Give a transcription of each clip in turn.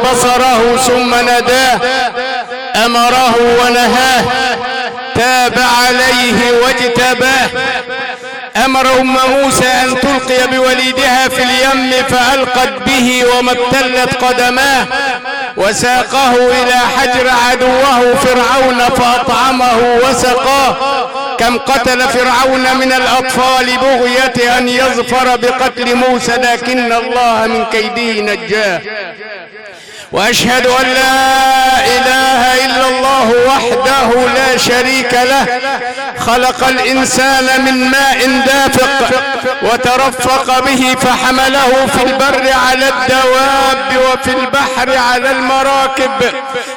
وبصره ثم ناداه، أمره ونهاه، تاب عليه واجتباه. أمر أم موسى أن تلقي بوليدها في اليم فألقت به وما ابتلت قدماه، وساقه إلى حجر عدوه فرعون فأطعمه وسقاه. كم قتل فرعون من الأطفال بغية أن يظفر بقتل موسى، لكن الله من كيده نجاه. وأشهد أن لا إله إلا الله وحده لا شريك له، خلق الإنسان من ماء دافق وترفق به فحمله في البر على الدواب وفي البحر على المراكب.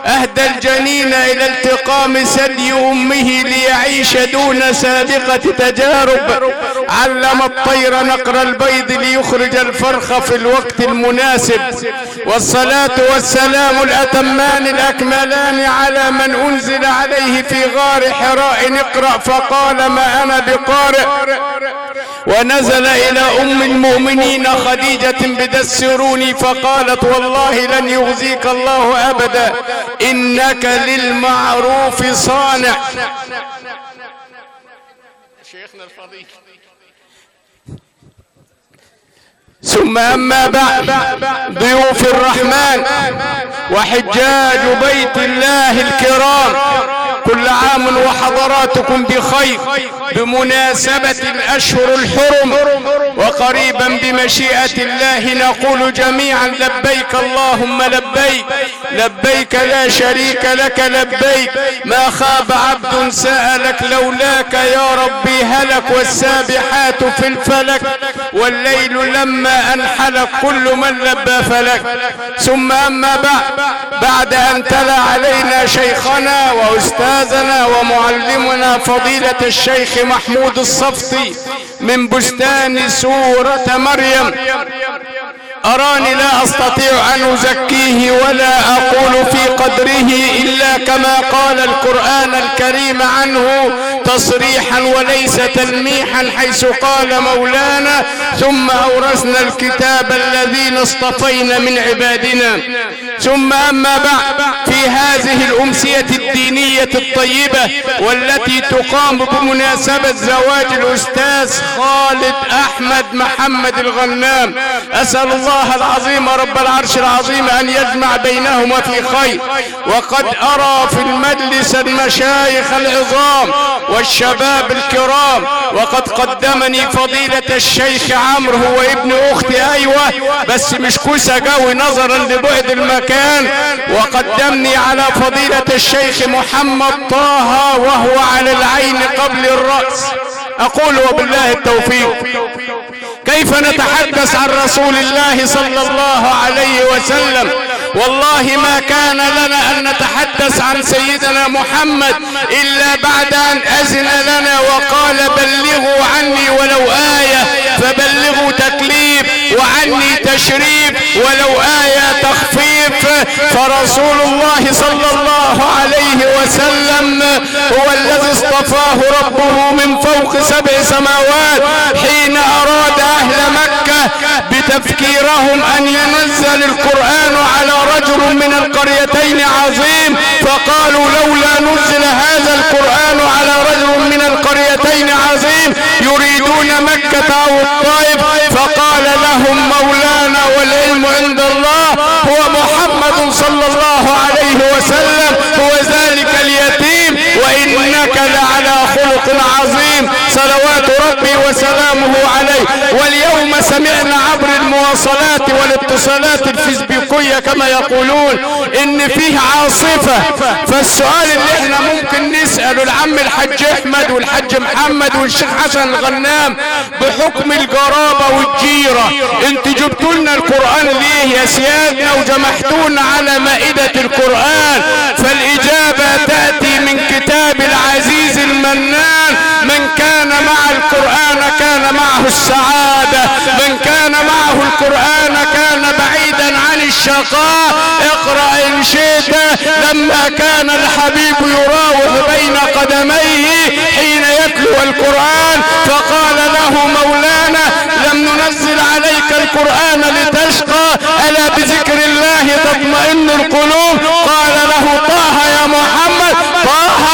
أهدى الجنين إلى التقام ثدي أمه ليعيش دون سابقة تجارب. علم الطير نقر البيض ليخرج الفرخ في الوقت المناسب. والصلاة والسلام الأتمان الأكملان على من أنزل عليه في غار حراء اقرأ فقال ما أنا بقارئ، ونزل إلى أم المؤمنين خديجة بدسروني فقالت والله لن يخزيك الله أبدا إنك للمعروف صانع. شيخنا الفضيل. ثم أما بعد، ضيوف الرحمن وحجاج بيت الله الكرام، كل عام وحضراتكم بخير بمناسبة الأشهر الحرم، وقريبا بمشيئة الله نقول جميعا لبيك اللهم لبيك، لبيك لا شريك لك لبيك، ما خاب عبد سألك لولاك يا ربي هلك، والسابحات في الفلك والليل لما أنحلك، كل من لبى فلك. ثم أما بعد، بعد أن تلا علينا شيخنا وأستاذنا ومعلمنا فضيلة الشيخ محمود الصفطي من بستان سورة مريم، أراني لا أستطيع أن أزكيه ولا أقول في قدره إلا كما قال القرآن الكريم عنه تصريحا وليس تلميحا، حيث قال مولانا: ثم أورثنا الكتاب الذين اصطفينا من عبادنا. ثم أما بعد، في هذه الأمسية الدينية الطيبة والتي تقام بمناسبة زواج الأستاذ خالد أحمد محمد الغنام، أسأل الله العظيم رب العرش العظيم أن يجمع بينهما في خير. وقد أرى في المجلس المشايخ العظام والشباب الكرام، وقد قدمني فضيلة الشيخ عمرو، هو ابن أختي، أيوة بس مش كوسة قوي نظرا لبعد المكان، وقدمني على فضيلة الشيخ محمد طه وهو على العين قبل الرأس. أقول وبالله التوفيق. كيف نتحدث عن رسول الله صلى الله عليه وسلم؟ والله ما كان لنا أن نتحدث عن سيدنا محمد إلا بعد أن أذن لنا وقال بلغوا عني ولو آية، فبلغوا تكليف وعني تشريف ولو آية تخفيف. فرسول الله صلى الله عليه وسلم هو الذي اصطفاه ربه من فوق 7 سماوات حين أراد أهل مكة بتفكيرهم أن ينزل القرآن على رجل من القريتين عظيم، فقالوا لولا نزل هذا القرآن على رجل من القريتين عظيم، يريدون مكة أو الطائف. فقال لهم مولانا والعلم عند الله هو محمد صلى الله عليه وسلم، هو ذلك اليتيم، وإنك لعلى خلق عظيم، صلوات ربي وسلامه عليه. واليوم سمعنا عبر المواصلات والاتصالات الفيسبوكية كما يقولون إن فيه عاصفة. فالسؤال اللي احنا ممكن نسأله العم الحاج أحمد والحاج محمد والشيخ حسن الغنام بحكم الجرابة والجيرة، انت جبتوا لنا القرآن ليه يا سيادنا وجمعتونا على مائدة القرآن؟ فالإجابة تأتي من كتاب العزيز المنان: من كان مع القرآن كان معه السعادة، من كان معه القرآن كان بعيدا عن الشر. الشقاء. اقرأ إن شئت لما كان الحبيب يراوح بين قدميه حين يتلو القرآن، فقال له مولانا لم ننزل عليك القرآن لتشقى، ألا بذكر الله تطمئن القلوب؟ قال له طه يا محمد، طه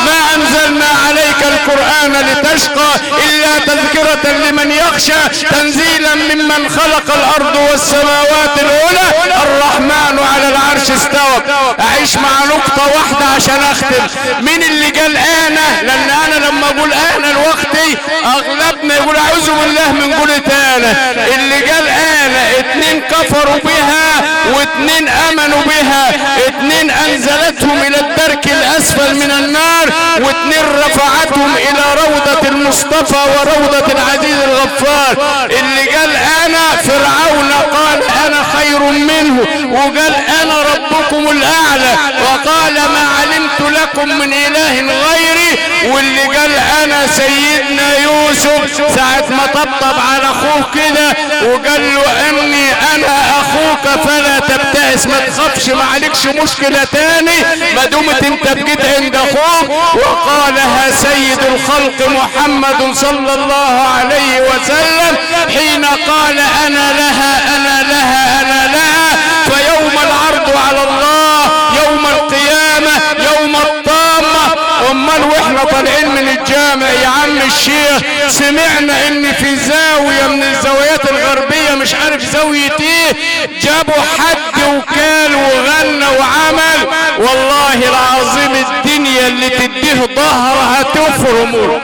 ما أنزلنا عليك القرآن لتشقى إلا تذكرة لمن يخشى، تنزيلا ممن خلق الأرض والسماوات العلى، الرحمن على العرش استوى. أعيش مع نقطة واحدة عشان أختم. مين اللي قال أنا؟ لأن أنا لما أقول أنا لوقتي أغلبنا يقول أعوذ بالله من قولة أنا. اللي قال أنا 2 كفروا بها و2 آمنوا بها، 2 أنزلتهم إلى الدرك الأسفل من النار، و2 رفعتهم إلى روضة المصطفى وروضة العزيز الغفار. اللي قال أنا فرعون قال أنا خير منه، وقال أنا ربكم الأعلى، وقال ما علمت لكم من إله غيري. واللي قال أنا سيدنا يوسف ساعة ما طبطب على أخوه كده وقال له إني أنا أخوك فلا تبتئس، ما تخافش، ما عليكش مشكلة تاني ما دمت أنت بقيت عند أخوك. وقالها سيد الخلق محمد صلى الله عليه وسلم حين قال أنا لها أنا لها أنا لها. فيوم العرض على الله، يوم القيامة، يوم الطامة. امال واحنا طالعين من الجامع يا عم الشيخ سمعنا ان في زاوية من الزاويات الغربية، مش عارف زاوية ايه، جابوا حد وكال وغنى وعمل. والله العظيم الدنيا اللي تديه ظهرها تفرم،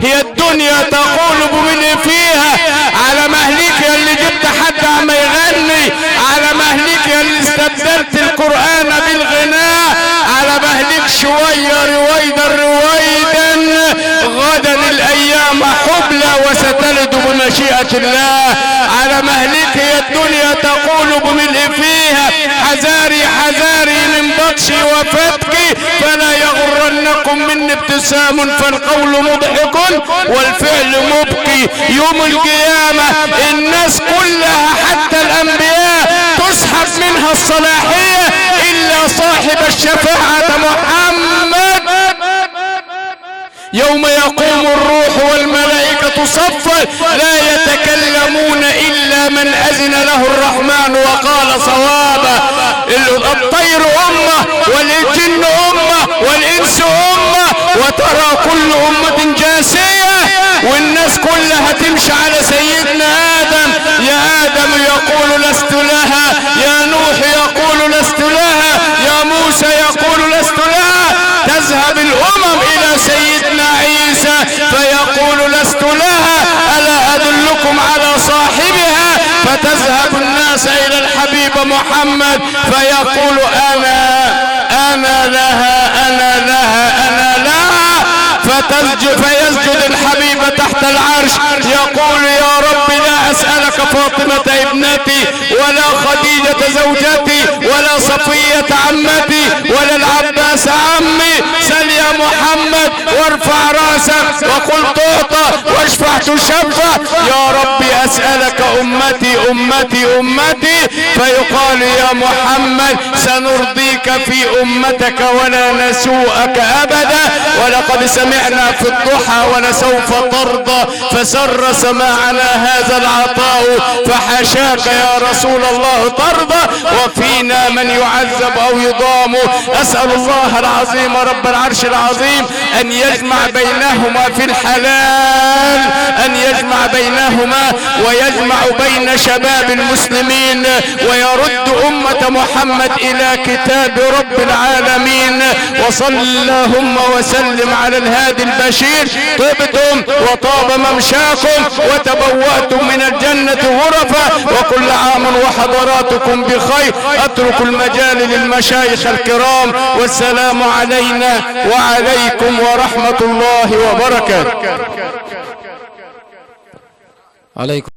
هي الدنيا تقول بمن فيها. على مهلك يا اللي جبت حد عم يغني، على مهلك يا اللي استبدلت القرآن بالغناء، على مهلك شوية رويدا رويدا، غدا الأيام حبلى وستلد بمشيئة الله. على مهلك يا الدنيا تقول بملء فيها، حذاري حذاري من بطشي وفتكي، فلا يغرنكم مني ابتسام، فالقول مضحك والفعل مبكي. يوم القيامة الناس كلها حتى الأنبياء تسحب منها الصلاحية إلا صاحب الشفاعة محمد. يوم يقوم الروح والملائكة صفا لا يتكلمون إلا من أذن له الرحمن وقال صوابا. الطير أمة والجن أمة والإنس أمة، وترى كل أمة جاسية، والناس كلها تمشي على سيدنا آدم. يا آدم يقول لست لها، يا نوح يقول لست لها، يا موسى يقول لست لها. تذهب الأمم إلى سيدنا عيسى فيقول لست لها، ألا أدلكم على صاحبها؟ فتذهب الناس إلى الحبيب محمد فيقول أنا لها أنا لها أنا لها. فيسجد الحبيب تحت العرش يقول يا رب لا أسألك فاطمة ابنتي، ولا خديجة زوجتي، ولا صفية عمتي، ولا العباس عمي، سل يا محمد وارفع راسك وقل تعطى واشفع تشفع. يا ربي أسألك أمتي أمتي أمتي. فيقال يا محمد سنرضيك في أمتك ولا نسوءك أبدا، ولقد سمعنا في الضحى ولسوف ترضى، فسر سماعنا هذا العطاء، فحاشاك يا رسول الله ترضى، وفينا من يعذب أو يضام. أسأل الله العظيم رب العرش العظيم أن يجمع بينهما في الحلال، أن يجمع بينهما ويجمع بين شباب المسلمين، ويرد أمة محمد إلى كتاب رب العالمين. وصل اللهم وسلم على الهادي البشير. طبتم وطاب ممشاكم وتبوأتم من الجنة غرفا، وكل عام وحضراتكم بخير. أترك المجال للمشايخ الكرام، والسلام علينا وعليكم ورحمة الله وبركاته. عليكم.